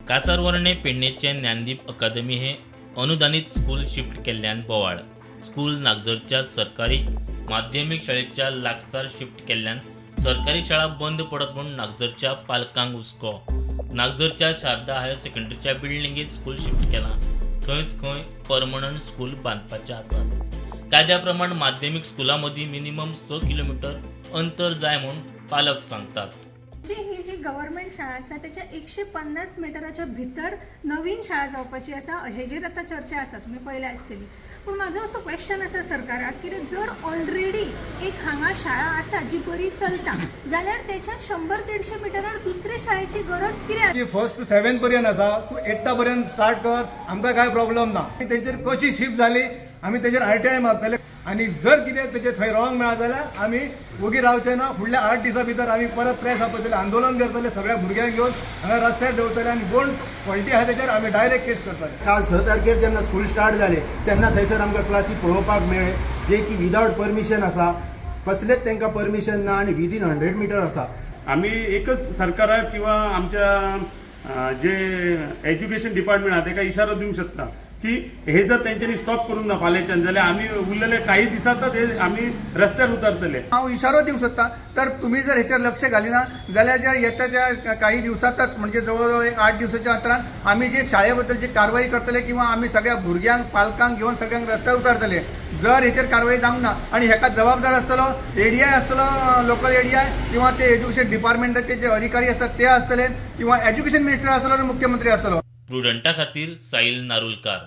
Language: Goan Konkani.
कासारवर्णे पेडणेचे ज्ञानदीप अकादमी हे अनुदानीत स्कूल शिफ्ट केल्ल्यान बोवाळ. स्कूल नागझरच्या सरकारी माध्यमीक शाळेच्या लागसार शिफ्ट केल्ल्यान सरकारी शाळा बंद पडत म्हूण नागझरच्या पालकांक हुस्को. नागझरच्या शारदा हायर सेकंडरीच्या बिल्डिंगेत स्कूल शिफ्ट केलां. थंयच खंय परमनंट स्कूल बांदपाचे आसात. कायद्या प्रमाण माध्यमीक स्कुलां मदीं मिनिमम 6 किलोमिटर अंतर जाय म्हूण पालक सांगतात. जी ही जी गव्हर्मेंट शाळा आसा, त्याच्या 150 मिटराच्या भितर नवीन शाळा जावपाची आसा, हेजेर आतां चर्चा आसा, तुमी पळयल्या आसतली. पूण म्हाजो असो क्वेश्चन आसा सरकाराक, कितें जर ऑलरेडी एक हांगा शाळा आसा जी बरी चलता, जाल्यार त्याच्या 100-150 मिटरार दुसरे शाळेची गरज कितें आसा? फर्स्ट टू सेवन पर्यंत आसा, तूं एट्था पर्यंत स्टार्ट कर, आमकां काय प्रॉब्लम ना. तेंचेर कशी शिफ्ट जाली, आमी तेजेर आरटीआय मागतले आनी जर कितें तेजेर थंय रॉंग मेळत जाल्यार आमी वोगी रावचे ना. फुडल्या 8 दिसां भितर आमी परत प्रेस आपयतले, आंदोलन करतले, सगळ्या भुरग्यांक घेवन हांगा रस्त्यार देंवतले आनी कोण फॉल्टी आहा तेजेर आमी डायरेक्ट केस करतले. काल 6 तारखेर जेन्ना स्कूल स्टार्ट जालें, तेन्ना थंयसर आमकां क्लासी पळोवपाक मेळ्ळे, जे की विदावट परमिशन आसा, कसलेच तांकां परमिशन ना आनी विदीन 100 मिटर आसा. आम्ही एकच सरकाराक किंवा आमच्या जे एज्युकेशन डिपार्टमेंट आहा तेका इशारो दिवंक शकता की हे जर तेंच्यांनी स्टॉप करूंक ना फाल्यांच्यान, जाल्यार आमी उरलेले काही दिसांतच हे आमी रस्त्यार उतरतले. हांव इशारो दिवंक सोदता, तर तुमी जर हेचेर लक्ष घालिना जाल्यार ज्या येता त्या काही दिवसांतच, म्हणजे जवळ जवळ एक 8 दिवसाच्या अंतरान आमी जे शाळे बद्दल जी कारवाई करतले किंवा आमी सगळ्या भुरग्यांक, पालकांक घेवन सगळ्यांक रस्त्यार उतरतले, जर हेचेर कारवाई जावंक ना. आनी हेका जबाबदार आसतलो एडीआय आसतलो, लोकल एडीआय, किंवा ते एज्युकेशन डिपार्टमेंटाचे जे अधिकारी आसात ते आसतले, किंवा एज्युकेशन मिनिस्टर आसतलो आनी मुख्यमंत्री आसतलो. प्रुडंटा खातीर साहिल नारुलकार.